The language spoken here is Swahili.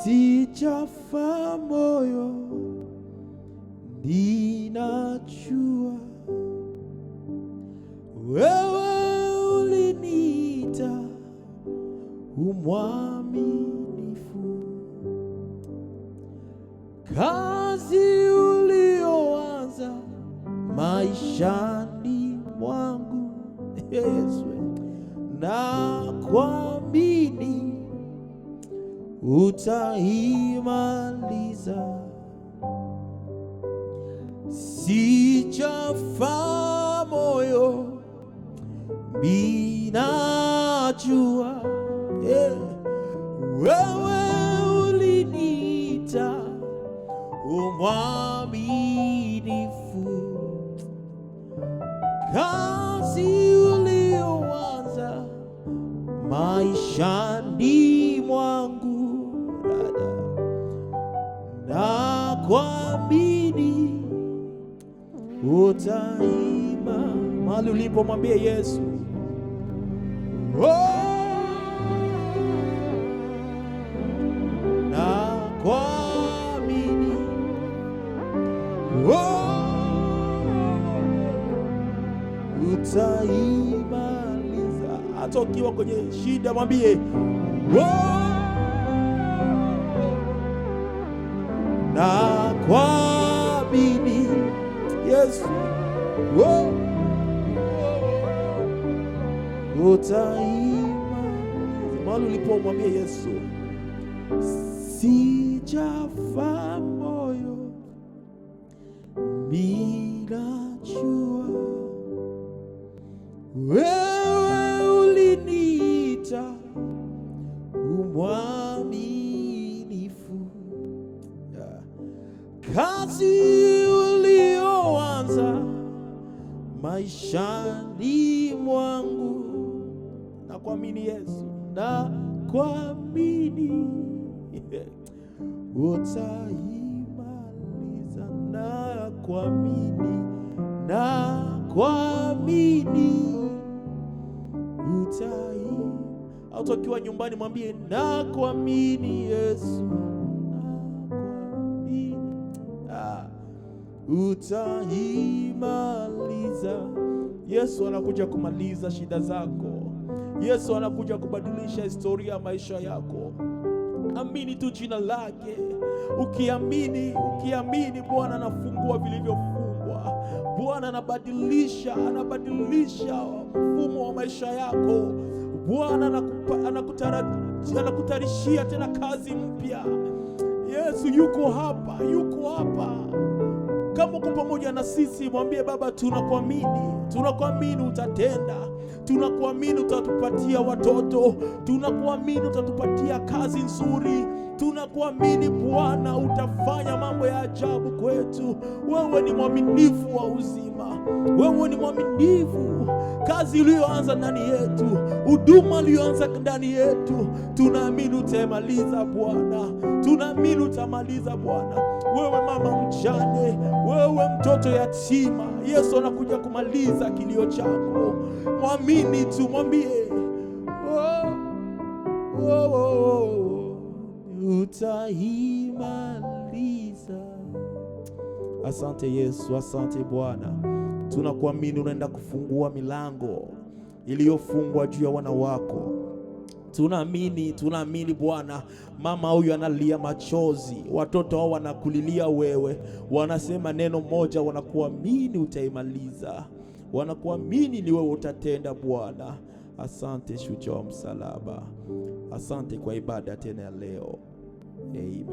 Sijafa moyo, ninajua wewe uliniita umwaminifu, kazi ulioanza maishani mwangu, Yesu, na kuamini utaimaliza. Sijafa moyo, ninajua, yeah, wewe uliniita umwaminifu, kazi ulioanza maishani mwangu, dada, na kuamini utaima. Mahali ulipo mwambie Yesu, oh, na kuamini, oh, utaimaliza. Hata ukiwa kwenye shida mwambie, oh, na kuamini Yesu, oh, utaimaliza. Mahali ulipo mwambie Yesu, sijafa moyo, ninajua wewe uliniita umwaminifu, yeah. Kazi ulioanza maishani mwangu, na kuamini Yesu, na kuamini utaimaliza, na kuamini, na kuamini utai. Hata ukiwa nyumbani mwambie, na kuamini Yesu, na kuamini utaimaliza. Yesu anakuja kumaliza shida zako. Yesu anakuja kubadilisha historia ya maisha yako. Amini tu jina lake. Ukiamini, ukiamini, Bwana anafungua vilivyofungwa. Bwana anabadilisha, anabadilisha mfumo wa maisha yako. Bwana anakutarishia tena kazi mpya. Yesu yuko hapa, yuko hapa. Kama uko pamoja na sisi, mwambie Baba, tunakuamini, tunakuamini utatenda, tunakuamini utatupatia watoto, tunakuamini utatupatia kazi nzuri, tunakuamini Bwana utafanya mambo ya ajabu kwetu. Wewe ni mwaminifu wa uzima, wewe ni mwaminifu. Kazi uliyoanza ndani yetu, huduma uliyoanza ndani yetu, tunaamini utamaliza Bwana, tunaamini utamaliza Bwana. Wewe mama mjane, wewe mtoto yatima, Yesu anakuja kumaliza kilio chako. Mwamini tu, mwambie, oh, oh, oh, utaimaliza. Asante Yesu, asante Bwana. Tunakuamini unaenda kufungua milango iliyofungwa juu ya wana wako. Tunaamini, tunaamini Bwana. Mama huyu analia machozi, watoto hao wanakulilia wewe, wanasema neno moja, wanakuamini utaimaliza, wanakuamini ni wewe utatenda Bwana. Asante shujaa wa msalaba, asante kwa ibada tena ya leo. Amen.